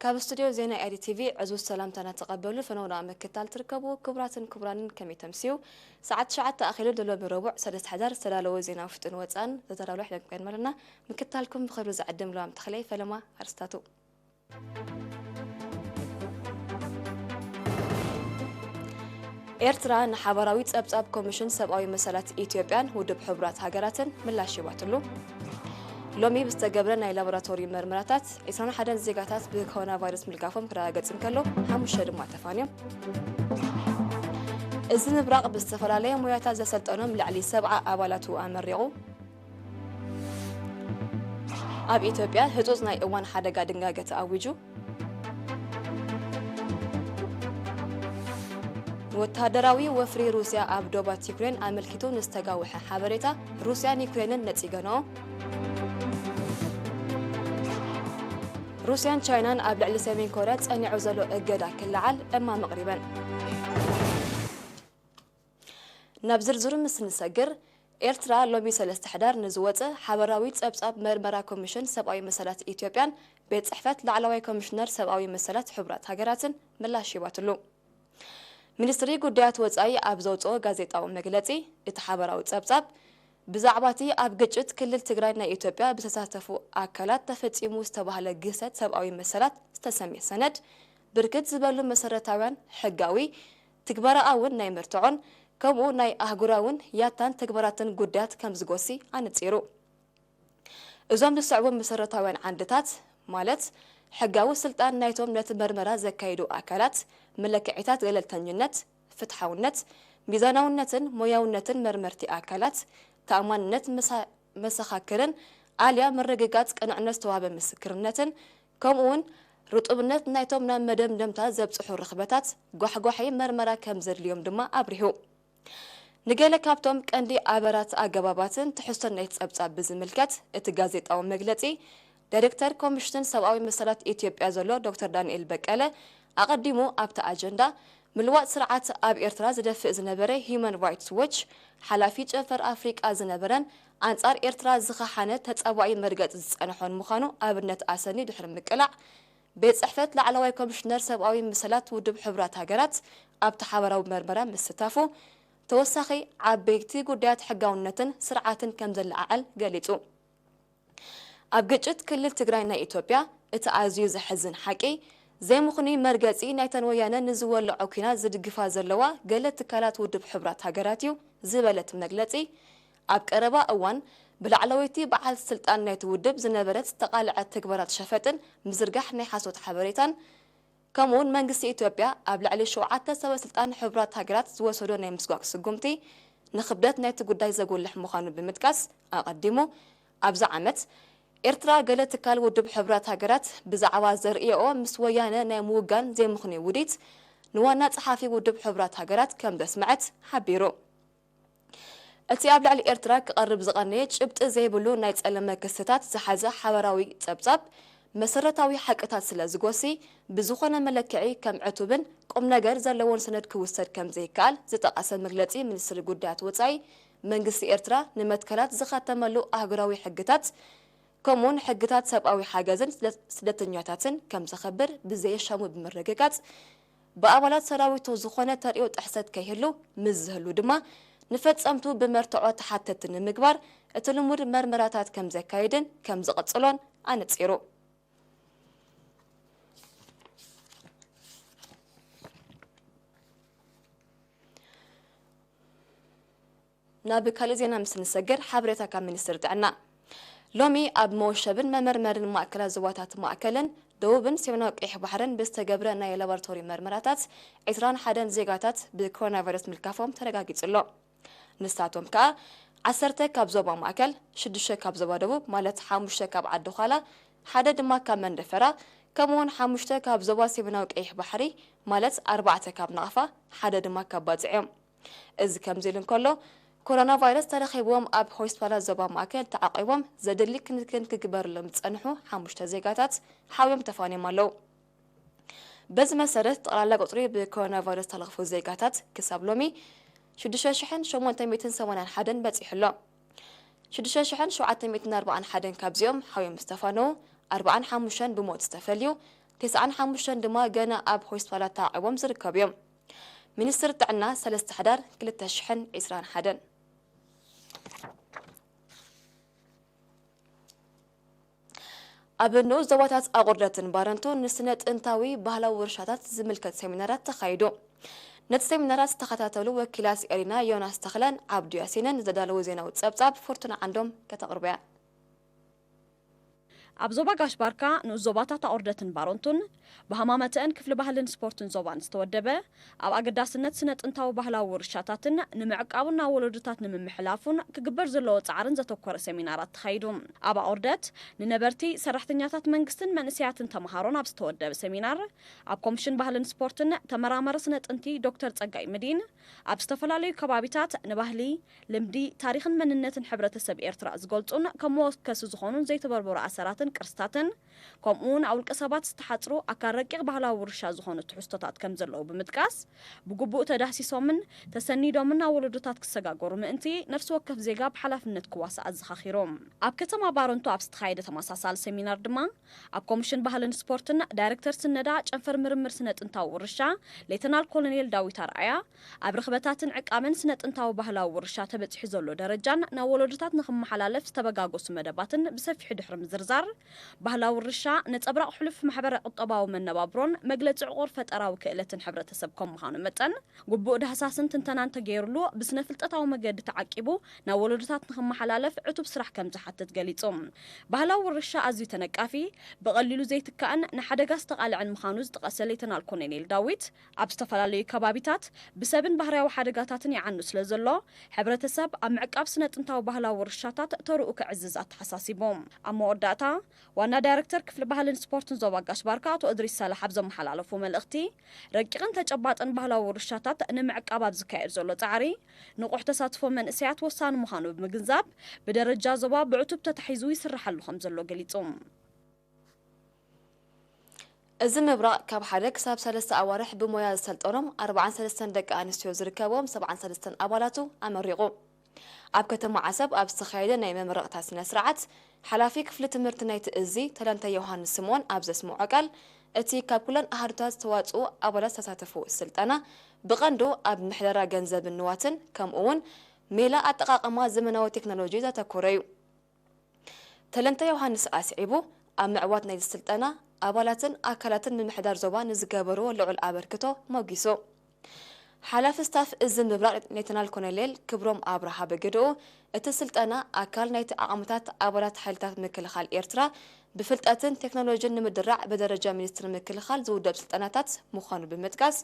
ካብ ስቱድዮ ዜና ኤሪ ቲቪ ዕዙዝ ሰላምታና ተቐበሉ። ፈነውና ምክታል ትርከቡ ክቡራትን ክቡራንን ከመይ ተምስዩ? ሰዓት ትሽዓተ ኣኺሉ፣ ደሎ ብረቡዕ ሰለስተ ሕዳር ዝተዳለወ ዜና ውሽጥን ወጻን ዝተዳለወ ሒደኩም ቀድመልና። ምክታልኩም ብኽብሪ ዝዕድም ለዋም ተኽለይ። ፈለማ ኣርስታቱ። ኤርትራ ንሓባራዊ ጸብጻብ ኮሚሽን ሰብኣዊ መሰላት ኢትዮጵያን ውድብ ሕቡራት ሃገራትን ምላሽ ሂባትሉ። ሎሚ ብዝተገብረ ናይ ላቦራቶሪ መርመራታት፣ ዕስራን ሓደን ዜጋታት ብኮሮና ቫይረስ ምልካፎም ክረጋገጽ እንከሎ፣ ሓሙሽተ ድማ ተፋንዮም። እዚ ምብራቕ ብዝተፈላለየ ሞያታት ዘሰልጠኖም ልዕሊ ሰብዓ ኣባላቱ ኣመሪቑ። ኣብ ኢትዮጵያ ህጹጽ ናይ እዋን ሓደጋ ድንጋገ ተኣዊጁ። ወተሃደራዊ ወፍሪ ሩስያ ኣብ ዶባት ዩክሬን ኣመልኪቱ ንዝተጋውሐ ሓበሬታ፣ ሩስያን ዩክሬንን ነጺገንኦ። ሩስያን ቻይናን ኣብ ልዕሊ ሰሜን ኮርያ ጸኒዑ ዘሎ እገዳ ክለዓል እማም ኣቕሪበን። ናብ ዝርዝሩ ምስ ንሰግር፣ ኤርትራ ሎሚ ሰለስተ ሕዳር ንዝወጸ ሓበራዊ ጸብጻብ መርመራ ኮሚሽን ሰብኣዊ መሰላት ኢትዮጵያን ቤት ጽሕፈት ላዕለዋይ ኮሚሽነር ሰብኣዊ መሰላት ሕቡራት ሃገራትን ምላሽ ሂባትሉ። ሚኒስትሪ ጉዳያት ወጻኢ ኣብ ዘውጽኦ ጋዜጣዊ መግለጺ፣ እቲ ሓበራዊ ጸብጻብ ብዛዕባ እቲ ኣብ ግጭት ክልል ትግራይ ናይ ኢትዮጵያ ብዝተሳተፉ ኣካላት ተፈጺሙ ዝተባህለ ግህሰት ሰብኣዊ መሰላት ዝተሰምየ ሰነድ፣ ብርክት ዝበሉ መሰረታውያን ሕጋዊ፣ ትግበራኣውን ናይ መርትዖን ከምኡ ናይ ኣህጉራውን ያታን ተግባራትን ጉዳያት ከም ዝጎሲ ኣነጺሩ። እዞም ዝስዕቡ መሰረታውያን ዓንድታት፣ ማለት ሕጋዊ ስልጣን ናይቶም ነቲ መርመራ ዘካይዱ ኣካላት፣ መለክዒታት ገለልተኝነት፣ ፍትሓውነት፣ ሚዛናውነትን ሞያውነትን መርመርቲ ኣካላት፣ ተኣማንነት መሳ-፣ መሰኻክርን ኣልያ ምርግጋጽ ቅንዕነት ዝተዋህበ ምስክርነትን፣ ከምኡውን ርጡብነት ናይቶም ናብ መደምደምታ ዘብጽሑ ርኽበታት ጓሕጓሒ መርመራ ከም ዘድልዮም ድማ ኣብሪሁ። ንገለ ካብቶም ቀንዲ ኣበራት ኣገባባትን ትሕዝቶን ናይቲ ጸብጻብ ብዝምልከት፣ እቲ ጋዜጣዊ መግለጺ፣ ዳይሬክተር ኮሚሽን ሰብኣዊ መሰላት ኢትዮጵያ ዘሎ ዶክተር ዳንኤል በቀለ፣ ኣቐዲሙ ኣብቲ ኣጀንዳ ምልዋጥ ስርዓት ኣብ ኤርትራ ዝደፍእ ዝነበረ ሂዩማን ራይትስ ዎች ሓላፊ ጨንፈር ኣፍሪቃ ዝነበረን ኣንጻር ኤርትራ ዝኸሓነ ተጻባኢ መርገጺ ዝጸንሖን ምዃኑ ኣብነት ኣሰኒ ድሕሪ ምቅላዕ፣ ቤት ጽሕፈት ላዕለዋይ ኮሚሽነር ሰብኣዊ መሰላት ውድብ ሕቡራት ሃገራት ኣብቲ ሓበራዊ መርመራ ምስታፉ፣ ተወሳኺ ዓበይቲ ጉዳያት ሕጋውነትን ስርዓትን ከም ዘለዓዕል ገሊጹ። ኣብ ግጭት ክልል ትግራይ ናይ ኢትዮጵያ፣ እቲ ኣዝዩ ዘሕዝን ሓቂ፣ ዘይምኽኑይ መርገጺ ናይተን ወያነ ንዝወልዖ ኲናት ዝድግፋ ዘለዋ ገለ ትካላት ውድብ ሕቡራት ሃገራት እዩ ዝበለ እቲ መግለጺ፣ ኣብ ቀረባ እዋን ብላዕለወይቲ በዓልቲ ስልጣን ናይቲ ውድብ ዝነበረት ዝተቓልዐት ተግባራት ሸፈጥን ምዝርጋሕ ናይ ሓሶት ሓበሬታን፣ ከምኡውን መንግስቲ ኢትዮጵያ ኣብ ልዕሊ ሸውዓተ ሰበ ስልጣን ሕቡራት ሃገራት ዝወሰዶ ናይ ምስጓግ ስጉምቲ ንኽብደት ናይቲ ጉዳይ ዘጉልሕ ምዃኑ ብምጥቃስ፣ ኣቐዲሙ ኣብዚ ዓመት ኤርትራ ገለ ትካል ውድብ ሕቡራት ሃገራት ብዛዕባ ዘርእየኦ ምስ ወያነ ናይ ምውጋን ዘይምኽኑይ ውዲት ንዋና ጸሓፊ ውድብ ሕቡራት ሃገራት ከም ዘስምዐት ሓቢሩ። እቲ ኣብ ልዕሊ ኤርትራ ክቐርብ ዝቐነየ ጭብጢ ዘይብሉ ናይ ጸለመ ክስታት ዝሓዘ ሓበራዊ ጸብጻብ፣ መሰረታዊ ሓቅታት ስለ ዝጎሲ፣ ብዝኾነ መለክዒ ከም ዕቱብን ቁም ነገር ዘለዎን ሰነድ ክውሰድ ከም ዘይከኣል ዝጠቐሰ መግለጺ ሚኒስትሪ ጉዳያት ወጻኢ፣ መንግስቲ ኤርትራ ንመትከላት ዝኸተመሉ ኣህጉራዊ ሕግታት፣ ከምኡውን ሕግታት ሰብኣዊ ሓገዝን ስደ-፣ ስደተኛታትን ከም ዘኸብር ብዘየሻሙ ብምርግጋጽ፣ ብኣባላት ሰራዊቱ ዝኾነ ተርእዮ ጥሕሰት ከይህሉ፣ ምስ ዝህሉ ድማ ንፈጸምቱ ብመርትዖ ተሓተቲ ንምግባር እቲ ልሙድ መርመራታት ከም ዘካይድን ከም ዝቕጽሎን ኣነጺሩ። ናብ ካልእ ዜና ምስ ንሰግር፣ ሓበሬታ ካብ ሚኒስትሪ ጥዕና። ሎሚ ኣብ መወሸብን መመርመርን ማእከላት ዞባታት ማእከልን ደቡብን ሰሜናዊ ቀይሕ ባሕርን ብዝተገብረ ናይ ላቦራቶሪ መርመራታት፣ ዕስራን ሓደን ዜጋታት ብኮሮና ቫይረስ ምልካፎም ተረጋጊጹ ኣሎ። ንሳቶም ከኣ፣ ዓሰርተ ካብ ዞባ ማእከል፣ ሽዱሽተ ካብ ዞባ ደቡብ፣ ማለት ሓሙሽተ ካብ ዓዲ ዃላ፣ ሓደ ድማ ካብ መንደፈራ፣ ከምኡውን ሓሙሽተ ካብ ዞባ ሰሜናዊ ቀይሕ ባሕሪ፣ ማለት ኣርባዕተ ካብ ናቕፋ፣ ሓደ ድማ ካብ ባጽዕ እዮም። እዚ ከምዚ ኢሉ እንከሎ፣ ኮሮና ቫይረስ ተረኺብዎም ኣብ ሆስፒታላት ዞባ ማእከል ተዓቒቦም ዘድሊ ክንክን ክግበረሎም ዝጸንሑ ሓሙሽተ ዜጋታት ሓውዮም ተፋንዮም ኣለዉ። በዚ መሰረት፣ ጠቕላላ ቁጽሪ ብኮሮና ቫይረስ ዝተለኽፉ ዜጋታት ክሳብ ሎሚ ሽዱሽተ ሽሕን ሸሞንተ ሚእትን ሰማንያን ሓደን በጺሑ ኣሎ። ሽዱሽተ ሽሕን ሸውዓተ ሚእትን ኣርባዓን ሓደን ካብዚኦም ሓውዮም ዝተፋነዉ፣ ኣርባዓን ሓሙሽተን ብሞት ዝተፈልዩ፣ ተስዓን ሓሙሽተን ድማ ገና ኣብ ሆስፒታላት ተዓቒቦም ዝርከቡ እዮም። ሚኒስትሪ ጥዕና፣ ሰለስተ ሕዳር ክልተ ሽሕን ዕስራን ሓደን። ኣብ ንኡስ ዞባታት ኣቑርደትን ባረንቱ ንስነ ጥንታዊ ባህላዊ ውርሻታት ዝምልከት ሰሚናራት ተኻይዱ። ነቲ ሰሚናራት ዝተኸታተሉ ወኪላት ኤሪና ዮናስ ተኽለን ዓብዱ ያሲንን ዘዳለዎ ዜናዊ ጸብጻብ ፍርቱና ዓንዶም ከተቕርቦ እያ። ኣብ ዞባ ጋሽ ባርካ ንኡስ ዞባታት ኣቑርደትን ባረንቱን ብሃማመተአን ክፍሊ ባህልን ስፖርትን ዞባን ዝተወደበ፣ ኣብ ኣገዳስነት ስነ ጥንታዊ ባህላዊ ውርሻታትን ንምዕቃቡን ናብ ወለዶታት ንምምሕላፉን ክግበር ዘለዎ ጻዕርን ዘተኮረ ሰሚናራት ተኻይዱ። ኣብ ኣቑርደት ንነበርቲ፣ ሰራሕተኛታት መንግስትን መንእሰያትን ተምሃሮን ኣብ ዝተወደበ ሰሚናር፣ ኣብ ኮሚሽን ባህልን ስፖርትን ተመራማሪ ስነ ጥንቲ ዶክተር ጸጋይ ምዲን፣ ኣብ ዝተፈላለዩ ከባቢታት ንባህሊ፣ ልምዲ፣ ታሪኽን መንነትን ሕብረተሰብ ኤርትራ ዝገልጹን ከም መወከሲ ዝኾኑን ዘይተበርበሩ ኣሰራትን ቅርስታትን፣ ከምኡ እውን ኣብ ውልቀ ሰባት ዝተሓጽሩ ኣካል ረቂቕ ባህላዊ ውርሻ ዝኾኑ ትሕዝቶታት ከም ዘለዉ ብምጥቃስ፣ ብግቡእ ተዳህሲሶምን ተሰኒዶምን ናብ ወለዶታት ክሰጋገሩ ምእንቲ ነፍሲ ወከፍ ዜጋ ብሓላፍነት ክዋሳእ ኣዘኻኺሮም። ኣብ ከተማ ባረንቱ ኣብ ዝተኻየደ ተመሳሳሊ ሰሚናር ድማ፣ ኣብ ኮሚሽን ባህልን ስፖርትን ዳይሬክተር ስነዳ ጨንፈር ምርምር ስነ ጥንታዊ ውርሻ ሌተናል ኮሎኔል ዳዊት ኣርኣያ፣ ኣብ ርኽበታትን ዕቃበን ስነ ጥንታዊ ባህላዊ ውርሻ ተበጺሑ ዘሎ ደረጃን ናብ ወለዶታት ንኽመሓላለፍ ዝተበጋገሱ መደባትን ብሰፊሑ ድሕሪ ምዝርዛር፣ ባህላዊ ውርሻ ነጸብራቕ ሕሉፍ ማሕበረ ቁጠባዊ መነባብሮን መግለጺ ዕቑር ፈጠራዊ ክእለትን ሕብረተሰብ ከም ምዃኑ መጠን፣ ግቡእ ዳህሳስን ትንተናን ተገይሩሉ ብስነ ፍልጠታዊ መገዲ ተዓቂቡ ናብ ወለዶታት ንኽመሓላለፍ ዕቱብ ስራሕ ከም ዝሓትት ገሊጹ። ባህላዊ ውርሻ ኣዝዩ ተነቃፊ፣ ብቐሊሉ ዘይትካእን ንሓደጋ ዝተቓልዐን ምዃኑ ዝጠቐሰ ሌተናል ኮሎኔል ዳዊት፣ ኣብ ዝተፈላለዩ ከባቢታት ብሰብን ባህርያዊ ሓደጋታትን ይዓኑ ስለ ዘሎ፣ ሕብረተሰብ ኣብ ምዕቃብ ስነ ጥንታዊ ባህላዊ ውርሻታት ተርኡ ከዕዝዝ ኣተሓሳሲቡ። ኣብ መወዳእታ፣ ዋና ዳይሬክተር ክፍሊ ባህልን ስፖርትን ዞባ ጋሽ ባርካ ኣቶ እድሪስ ሳላሕ ኣብ ዘመሓላለፎ መልእኽቲ፣ ረቂቕን ተጨባጥን ባህላዊ ውርሻታት ንምዕቃብ ኣብ ዝካየድ ዘሎ ጻዕሪ፣ ንቑሕ ተሳትፎ መንእሰያት ወሳኒ ምዃኑ ብምግንዛብ፣ ብደረጃ ዞባ ብዕቱብ ተታሒዙ ይስርሓሉ ከም ዘሎ ገሊጹ። እዚ ምብራቕ ካብ ሓደ ክሳብ ሰለስተ ኣዋርሕ ብሞያ ዝሰልጠኖም ኣርባዓን ሰለስተን ደቂ ኣንስትዮ ዝርከብዎም ሰብዓን ሰለስተን ኣባላቱ ኣመሪቑ። ኣብ ከተማ ዓሰብ ኣብ ዝተኻየደ ናይ መመረቕታ ስነ ስርዓት፣ ሓላፊ ክፍሊ ትምህርቲ ናይቲ እዚ ተለንተ ዮሃንስ ስምኦን ኣብ ዘስምዖ ቃል፣ እቲ ካብ ኩለን ኣሃዱታት ዝተዋጽኡ ኣባላት ዝተሳተፉ ስልጠና ብቐንዱ ኣብ ምሕደራ ገንዘብን ንዋትን ከምኡ እውን ሜላ ኣጠቓቕማ ዘመናዊ ቴክኖሎጂ ዘተኮረ እዩ። ተለንተ ዮሃንስ ኣስዒቡ፣ ኣብ ምዕዋት ናይዚ ስልጠና ኣባላትን ኣካላትን ምምሕዳር ዞባ ንዝገበርዎ ልዑል ኣበርክቶ ሞጊሱ። ሓላፊ ስታፍ እዚ ምብራቕ ሌተናል ኮሎኔል ክብሮም ኣብርሃ ብግድኡ፣ እቲ ስልጠና ኣካል ናይቲ ዓቕምታት ኣባላት ሓይልታት ምክልኻል ኤርትራ ብፍልጠትን ቴክኖሎጂን ንምድራዕ ብደረጃ ሚኒስትሪ ምክልኻል ዝውደብ ስልጠናታት ምዃኑ ብምጥቃስ፣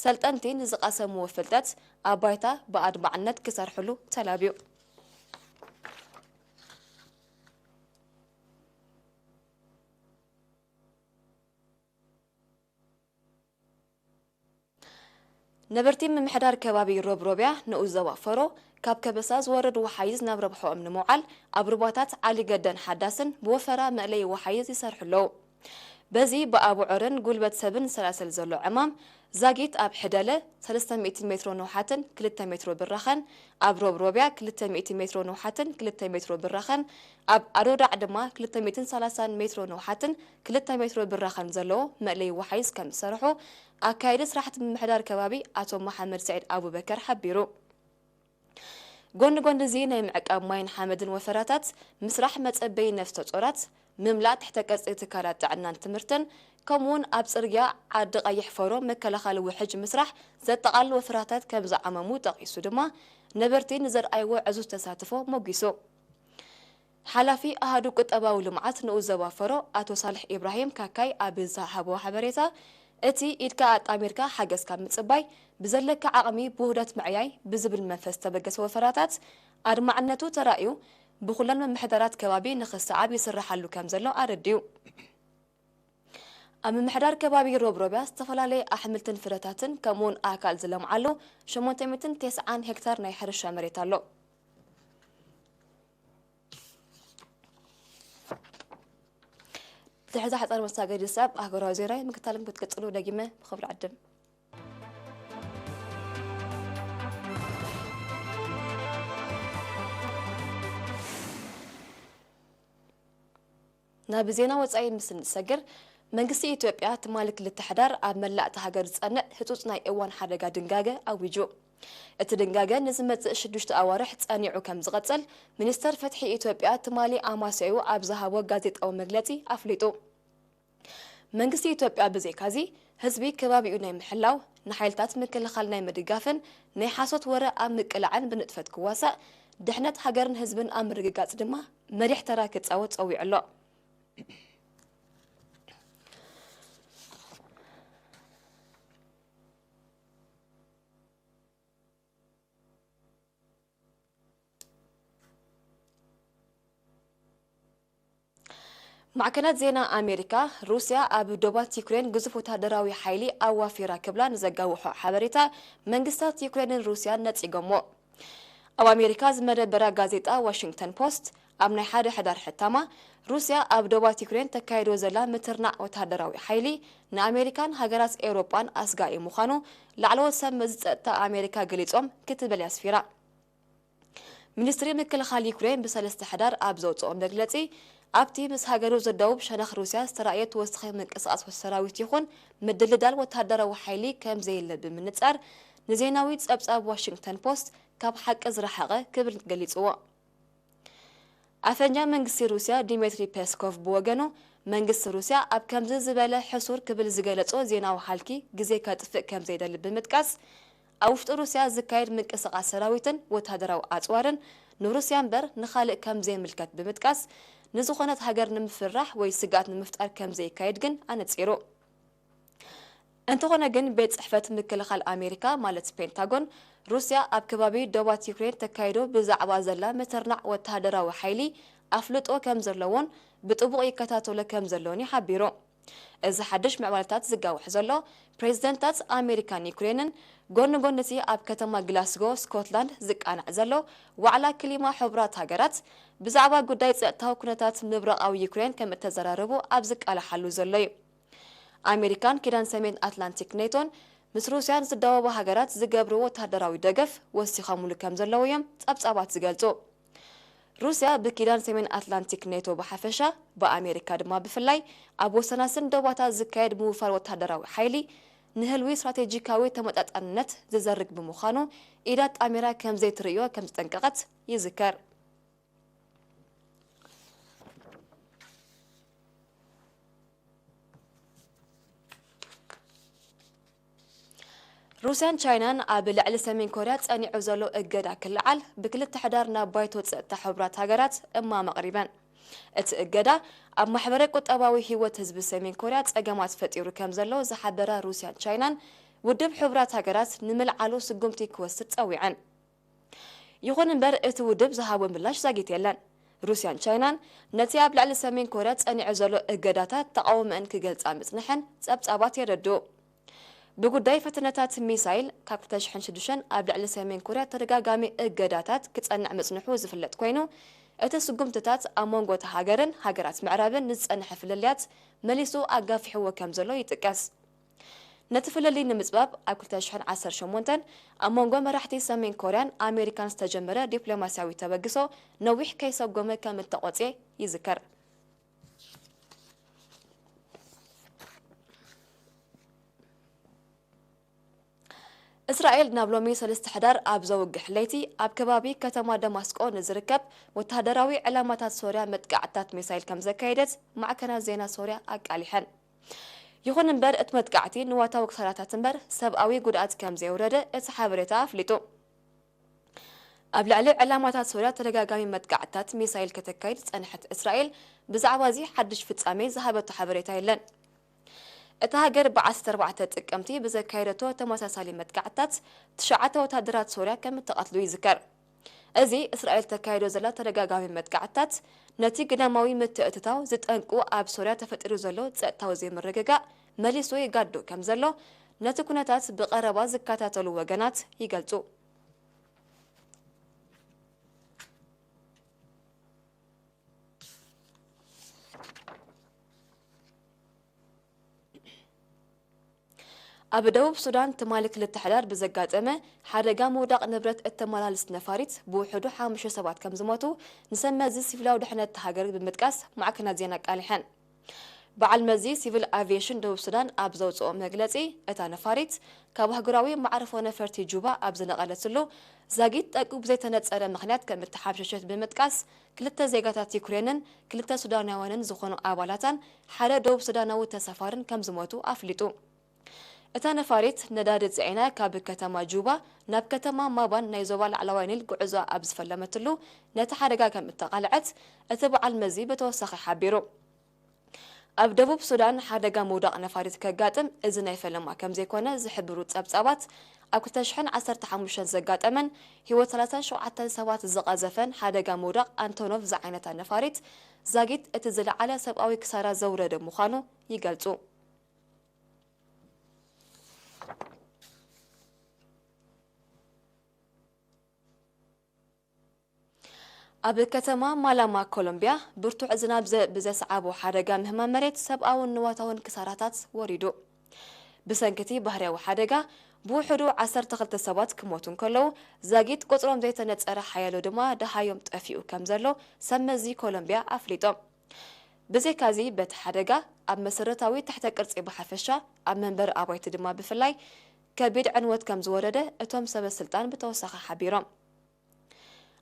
ሰልጠንቲ ንዝቐሰምዎ ፍልጠት ኣብ ባይታ ብኣድማዕነት ክሰርሕሉ ተላብዩ። ነበርቲ ምምሕዳር ከባቢ ሮብሮብያ ንኡስ ዞባ ፈሮ፣ ካብ ከበሳ ዝወርድ ወሓይዝ ናብ ረብሖኦም ንምውዓል ኣብ ሩባታት ዓሊ ገደን ሓዳስን ብወፈራ መእለዪ ወሓይዝ ይሰርሑ ኣለዉ። በዚ ብኣቡዑርን ጉልበት ሰብን ዝሰላሰል ዘሎ ዕማም ዛጊት ኣብ ሕደለ ሰለስተ ሚእቲ ሜትሮ ንውሓትን ክልተ ሜትሮ ብራኸን፣ ኣብ ሮብሮብያ ክልተ ሚእቲ ሜትሮ ንውሓትን ክልተ ሜትሮ ብራኸን፣ ኣብ ኣዶዳዕ ድማ ክልተ ሚእትን ሰላሳን ሜትሮ ንውሓትን ክልተ ሜትሮ ብራኸን ዘለዎ መእለዪ ወሓይዝ ከም ዝሰርሑ ኣካያዲ ስራሕቲ ምምሕዳር ከባቢ ኣቶ መሓመድ ስዒድ ኣቡበከር ሓቢሩ። ጎኒ ጎኒ እዚ ናይ ምዕቃብ ማይን ሓመድን ወፈራታት፣ ምስራሕ መጸበዪ ነፍሰ ጾራት፣ ምምላእ ትሕተ ቅርጺ ትካላት ጥዕናን ትምህርትን፣ ከምኡውን ኣብ ጽርግያ ዓዲ ቀይሕ ፈሮ መከላኸሊ ውሕጅ ምስራሕ ዘጠቓልል ወፈራታት ከም ዝዓመሙ ጠቒሱ ድማ፣ ነበርቲ ንዘርኣይዎ ዕዙዝ ተሳትፎ ሞጊሱ። ሓላፊ ኣሃዱ ቁጠባዊ ልምዓት ንኡስ ዞባ ፈሮ ኣቶ ሳልሕ ኢብራሂም ካካይ ኣብ ዝሃቦ ሓበሬታ፣ እቲ ኢድካ ኣጣሚርካ ሓገዝ ካብ ምጽባይ፣ ብዘለካ ዓቕሚ ብውህደት ምዕያይ ብዝብል መንፈስ ዝተበገሰ ወፈራታት ኣድማዕነቱ ተራእዩ፣ ብኹለን ምምሕዳራት ከባቢ ንኽሰዓብ ይስርሓሉ ከም ዘሎ ኣረዲኡ። ኣብ ምምሕዳር ከባቢ ሮብሮብያ ዝተፈላለየ ኣሕምልትን ፍረታትን ከምኡውን ኣእካል ዝለምዓሉ ሸሞንተ ሚእትን ተስዓን ሄክታር ናይ ሕርሻ መሬት ኣሎ። ድሕሪ እዛ ሓጻር መሳገዲ ሰብ ኣህጉራዊ ዜናይ ምክታልን ክትቅጽሉ ደጊመ ብኽብሪ ዕድም። ናብ ዜና ወጻኢ ምስ እንሰግር፣ መንግስቲ ኢትዮጵያ ትማሊ ክልተ ሕዳር ኣብ መላእ እታ ሃገር ዝጸንዕ ህጹጽ ናይ እዋን ሓደጋ ድንጋገ ኣዊጁ። እቲ ድንጋገ ንዝመጽእ ሽዱሽተ ኣዋርሕ ጸኒዑ ከም ዝቐጽል ሚኒስተር ፍትሒ ኢትዮጵያ ትማሊ ኣማስያኡ ኣብ ዝሃቦ ጋዜጣዊ መግለጺ ኣፍሊጡ። መንግስቲ ኢትዮጵያ ብዘይካዚ ህዝቢ ከባቢኡ ናይ ምሕላው፣ ንሓይልታት ምክልኻል ናይ ምድጋፍን ናይ ሓሶት ወረ ኣብ ምቅላዕን ብንጥፈት ክዋሳእ፣ ድሕነት ሃገርን ህዝብን ኣብ ምርግጋጽ ድማ መሪሕ ተራ ክጻወት ጸዊዑ ኣሎ። ማዕከናት ዜና ኣሜሪካ፣ ሩስያ ኣብ ዶባት ዩክሬን ግዙፍ ወተሃደራዊ ሓይሊ ኣዋፊራ ክብላ ንዘጋውሖ ሓበሬታ መንግስታት ዩክሬንን ሩስያን ነጺጎሞ። ኣብ ኣሜሪካ ዝመደበራ ጋዜጣ ዋሽንግተን ፖስት ኣብ ናይ ሓደ ሕዳር ሕታማ፣ ሩስያ ኣብ ዶባት ዩክሬን ተካይዶ ዘላ ምትርናዕ ወተሃደራዊ ሓይሊ ንኣሜሪካን ሃገራት ኤውሮጳን ኣስጋኢ ምዃኑ ላዕለዎት ሰብ መዚ ጸጥታ ኣሜሪካ ገሊጾም ክትብል ኣስፊራ። ሚኒስትሪ ምክልኻል ዩክሬን ብሰለስተ ሕዳር ኣብ ዘውፅኦ መግለፂ፣ ኣብቲ ምስ ሃገሩ ዘዳውብ ሸነኽ ሩስያ ዝተራእየ ተወሳኺ ምንቅስቓስ ሰራዊት ይኹን ምድልዳል ወተሃደራዊ ሓይሊ ከም ዘየለ ብምንፃር፣ ንዜናዊ ፀብፃብ ዋሽንግተን ፖስት ካብ ሓቂ ዝረሓቐ ክብል ገሊፅዎ። ኣፈኛ መንግስቲ ሩስያ ዲሜትሪ ፔስኮቭ ብወገኑ፣ መንግስቲ ሩስያ ኣብ ከምዚ ዝበለ ሕሱር ክብል ዝገለጾ ዜናዊ ሃልኪ ግዜ ከጥፍእ ከም ዘይደሊ ብምጥቃስ፣ ኣብ ውሽጢ ሩስያ ዝካየድ ምንቅስቓስ ሰራዊትን ወተሃደራዊ ኣጽዋርን ንሩስያ እምበር ንኻልእ ከም ዘይምልከት ብምጥቃስ፣ ንዝኾነት ሃገር ንምፍርራሕ ወይ ስግኣት ንምፍጣር ከም ዘይካየድ ግን ኣነጺሩ። እንተኾነ ግን፣ ቤት ጽሕፈት ምክልኻል ኣሜሪካ ማለት ፔንታጎን፣ ሩስያ ኣብ ከባቢ ዶባት ዩክሬን ተካይዶ ብዛዕባ ዘላ ምትርናዕ ወተሃደራዊ ሓይሊ ኣፍልጦ ከም ዘለዎን ብጥቡቕ ይከታተሎ ከም ዘለዎን እዩ ሓቢሩ። እዚ ሓድሽ ምዕባለታት ዝጋውሕ ዘሎ፣ ፕሬዝደንታት ኣሜሪካን ዩክሬንን ጎኒ ጎኒ እቲ ኣብ ከተማ ግላስጎ ስኮትላንድ ዝቃናዕ ዘሎ ዋዕላ ክሊማ ሕቡራት ሃገራት ብዛዕባ ጉዳይ ጸጥታዊ ኩነታት ምብራቓዊ ዩክሬን ከም እተዘራረቡ ኣብ ዝቃላሓሉ ዘሎ እዩ። ኣሜሪካን ኪዳን ሰሜን ኣትላንቲክ ኔቶን ምስ ሩስያን ዝዳወባ ሃገራት ዝገብርዎ ወተሃደራዊ ደገፍ ወሲኾምሉ ከም ዘለዉ እዮም ጸብጻባት ዝገልጹ። ሩስያ ብኪዳን ሰሜን ኣትላንቲክ ኔቶ ብሓፈሻ፣ ብኣሜሪካ ድማ ብፍላይ ኣብ ወሰናስን ዶባታት ዝካየድ ምውፋር ወተሃደራዊ ሓይሊ ንህልዊ ስትራቴጂካዊ ተመጣጣንነት ዝዘርግ ብምዃኑ ኢዳ ጣሚራ ከም ዘይትርእዮ ከም ዝጠንቀቐት ይዝከር። ሩስያን ቻይናን ኣብ ልዕሊ ሰሜን ኮርያ ጸኒዑ ዘሎ እገዳ ክለዓል ብክልተ ሕዳር ናብ ባይቶ ጸጥታ ሕቡራት ሃገራት እማመ ኣቕሪበን። እቲ እገዳ ኣብ ማሕበረ ቁጠባዊ ህይወት ህዝቢ ሰሜን ኮርያ ጸገማት ፈጢሩ ከም ዘሎ ዝሓበራ ሩስያን ቻይናን፣ ውድብ ሕቡራት ሃገራት ንምልዓሉ ስጉምቲ ክወስድ ጸዊዐን። ይኹን እምበር፣ እቲ ውድብ ዝሃቦ ምላሽ ዛጊት የለን። ሩስያን ቻይናን ነቲ ኣብ ልዕሊ ሰሜን ኮርያ ጸኒዑ ዘሎ እገዳታት ተቓውሞአን ክገልጻ ምጽንሐን ጸብጻባት የረድኡ። ብጉዳይ ፈተነታት ሚሳይል፣ ካብ ክልተ ሽሕን ሽዱሽተን ኣብ ልዕሊ ሰሜን ኮርያ ተደጋጋሚ እገዳታት ክጸንዕ ምጽንሑ ዝፍለጥ ኮይኑ፣ እቲ ስጉምትታት ኣብ መንጎ እታ ሃገርን ሃገራት ምዕራብን ንዝጸንሐ ፍልልያት መሊሱ ኣጋፊሕዎ ከም ዘሎ ይጥቀስ። ነቲ ፍልልይ ንምጽባብ፣ ኣብ ክልተ ሽሕን ዓሰርተ ሸሞንተን ኣብ መንጎ መራሕቲ ሰሜን ኮርያን ኣሜሪካን ዝተጀመረ ዲፕሎማስያዊ ተበግሶ ነዊሕ ከይሰጎመ ከም እተቖጽየ ይዝከር። እስራኤል ናብ ሎሚ ሰለስተ ሕዳር ኣብ ዘውግሕ ለይቲ ኣብ ከባቢ ከተማ ደማስቆ ንዝርከብ ወተሃደራዊ ዕላማታት ሶርያ መጥቃዕትታት ሚሳይል ከም ዘካየደት ማዕከናት ዜና ሶርያ ኣቃሊሐን። ይኹን እምበር፣ እቲ መጥቃዕቲ ንዋታዊ ክሳራታት እምበር ሰብኣዊ ጉድኣት ከም ዘየውረደ እቲ ሓበሬታ ኣፍሊጡ። ኣብ ልዕሊ ዕላማታት ሶርያ ተደጋጋሚ መጥቃዕትታት ሚሳይል ከተካይድ ዝጸንሐት እስራኤል፣ ብዛዕባ እዚ ሓድሽ ፍጻሜ ዝሃበቶ ሓበሬታ የለን። እታ ሃገር ብ ዓሰርተ ኣርባዕተ ጥቅምቲ ብዘካየደቶ ተመሳሳሊ መጥቃዕትታት ትሽዓተ ወታደራት ሶርያ ከም እተቐትሉ ይዝከር። እዚ እስራኤል ተካይዶ ዘላ ተደጋጋሚ መጥቃዕትታት ነቲ ግዳማዊ ምትእትታው ዝጠንቁ ኣብ ሶርያ ተፈጢሩ ዘሎ ጸጥታዊ ዘይምርግጋእ መሊሱ ይጋዶ ከም ዘሎ ነቲ ኩነታት ብቐረባ ዝከታተሉ ወገናት ይገልጹ። ኣብ ደቡብ ሱዳን ትማሊ ክልተ ሕዳር ብዘጋጠመ ሓደጋ ምውዳቕ ንብረት እተመላልስ ነፋሪት ብውሕዱ ሓሙሽተ ሰባት ከም ዝሞቱ ንሰብ መዚ ሲቪላዊ ድሕነት እታ ሃገር ብምጥቃስ ማዕከናት ዜና ኣቃሊሐን። በዓል መዚ ሲቪል ኣቪየሽን ደቡብ ሱዳን ኣብ ዘውፅኦ መግለፂ፣ እታ ነፋሪት ካብ ኣህጉራዊ መዕርፎ ነፈርቲ ጁባ ኣብ ዝነቐለትሉ ዛጊት ጠንቁ ብዘይተነፀረ ምኽንያት ከም እተሓምሸሸት ብምጥቃስ፣ ክልተ ዜጋታት ዩክሬንን ክልተ ሱዳናውያንን ዝኾኑ ኣባላታን ሓደ ደቡብ ሱዳናዊ ተሳፋርን ከም ዝሞቱ ኣፍሊጡ። እታ ነፋሪት ነዳዲ ጽዒና ካብ ከተማ ጁባ ናብ ከተማ ማባን ናይ ዞባ ላዕለዋይ ኒል ጉዕዞ ኣብ ዝፈለመትሉ ነቲ ሓደጋ ከም እተቓልዐት እቲ በዓል መዚ ብተወሳኺ ሓቢሩ። ኣብ ደቡብ ሱዳን ሓደጋ ምውዳቕ ነፋሪት ከጋጥም እዚ ናይ ፈለማ ከም ዘይኮነ ዝሕብሩ ጸብጻባት፣ ኣብ ክልተ ሽሕን ዓሰርተ ሓሙሽተን ዘጋጠመን ህይወት ሰላሳን ሸውዓተን ሰባት ዝቐዘፈን ሓደጋ ምውዳቕ ኣንቶኖቭ ዝዓይነታ ነፋሪት ዛጊት እቲ ዝለዓለ ሰብኣዊ ክሳራ ዘውረደ ምዃኑ ይገልጹ። ኣብ ከተማ ማላማ ኮሎምቢያ ብርቱዕ ዝናብ ዘ- ብዘስዓቦ ሓደጋ ምህማም መሬት ሰብኣውን ንዋታውን ክሳራታት ወሪዱ። ብሰንክቲ ባህርያዊ ሓደጋ ብውሕዱ ዓሰርተ ክልተ ሰባት ክሞቱ እንከለዉ፣ ዛጊት ቁጽሮም ዘይተነጸረ ሓያሎ ድማ ደሃዮም ጠፊኡ ከም ዘሎ ሰብ መዚ ኮሎምቢያ ኣፍሊጦም። ብዘይካዚ በቲ ሓደጋ ኣብ መሰረታዊ ትሕተ ቅርጺ ብሓፈሻ፣ ኣብ መንበሪ ኣባይቲ ድማ ብፍላይ ከቢድ ዕንወት ከም ዝወረደ እቶም ሰበ ስልጣን ብተወሳኺ ሓቢሮም።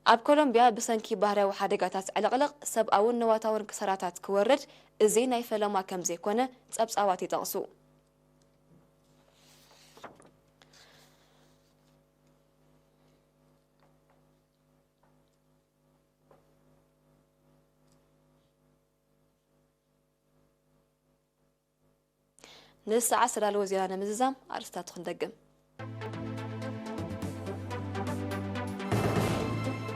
ኣብ ኮሎምቢያ ብሰንኪ ባህርያዊ ሓደጋታት ዕልቕልቕ ሰብኣውን ንዋታውን ክሳራታት ክወርድ እዚ ናይ ፈለማ ከም ዘይኮነ ጸብጻባት ይጠቕሱ። ንሰዓት ዝተዳለወ ዜና ንምዝዛም ኣርእስታት ክንደግም።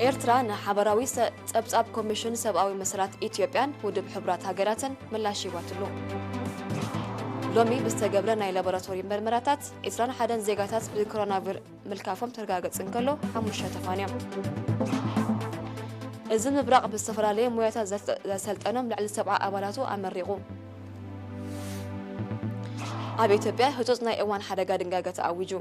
ኤርትራ ንሓበራዊ ሰ- ጸብጻብ ኮሚሽን ሰብኣዊ መሰላት ኢትዮጵያን ውድብ ሕቡራት ሃገራትን ምላሽ ሂባትሉ። ሎሚ ብዝተገብረ ናይ ላቦራቶሪ መርመራታት ዕስራን ሓደን ዜጋታት ብኮሮናቪር ምልካፎም ተረጋገጽ እንከሎ፣ ሓሙሽተ ተፋንዮም። እዚ ምብራቕ ብዝተፈላለየ ሞያታት ዘሰልጠኖም ልዕሊ ሰብዓ ኣባላቱ ኣመሪቑ። ኣብ ኢትዮጵያ ህጹጽ ናይ እዋን ሓደጋ ድንጋገ ተኣዊጁ።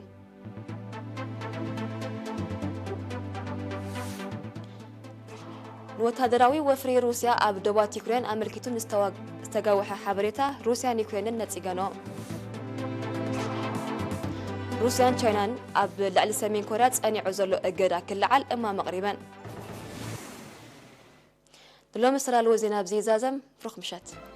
ንወታደራዊ ወፍሪ ሩስያ ኣብ ዶባት ዩክሬን ኣመልኪቱ ንዝተዋ- ዝተጋወሐ ሓበሬታ፣ ሩስያን ዩክሬንን ነጺገንኦ። ሩስያን ቻይናን ኣብ ልዕሊ ሰሜን ኮርያ ጸኒዑ ዘሎ እገዳ ክለዓል እማም ኣቕሪበን። ንሎሚ ዝተዳለወ ዜና ኣብዚ ይዛዘም። ብሩኽ ምሸት።